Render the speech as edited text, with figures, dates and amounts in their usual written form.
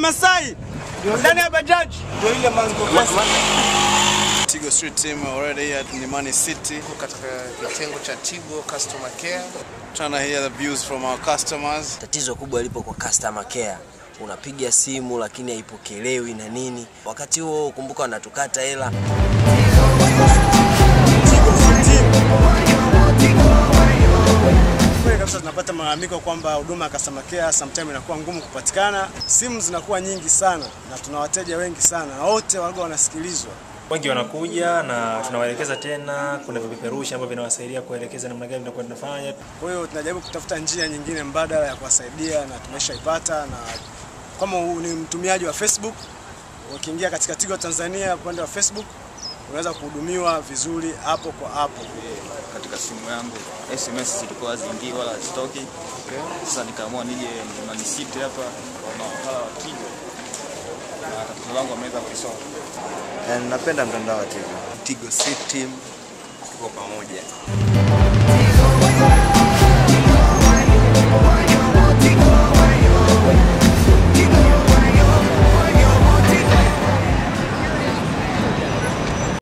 Masai ndani ya bajaji ndio ile Mango Pesa. Tigo Street team already here at Mlimani City katika kitengo cha Tigo Customer Care, trying to hear the views from our customers. Tatizo kubwa lipo kwa customer care. Unapiga simu lakini haipokelewi na nini. Wakati huo kumbuka wanatukata hela. Kweli kabisa tunapata malalamiko kwamba huduma ya customer care sometimes inakuwa ngumu kupatikana. Simu zinakuwa nyingi sana na tuna wateja wengi sana na wote walikuwa wanasikilizwa. Wengi wanakuja na tunawaelekeza tena, kuna vipeperushi ambavyo vinawasaidia kuelekeza namna gani tunakuwa tunafanya. Kwa hiyo tunajaribu kutafuta njia nyingine mbadala ya kuwasaidia na tumeshaipata, na kama ni mtumiaji wa Facebook, ukiingia katika Tigo Tanzania upande wa Facebook unaweza kuhudumiwa vizuri hapo kwa hapo. Katika simu yangu SMS zilikuwa haziingii wala hazitoki. Sasa nikaamua nije Mlimani City hapa kwa mawakala wa Tigo na tatizo langu wameweza kulisolve. Napenda mtandao wa Tigo. Tigo City, tuko pamoja.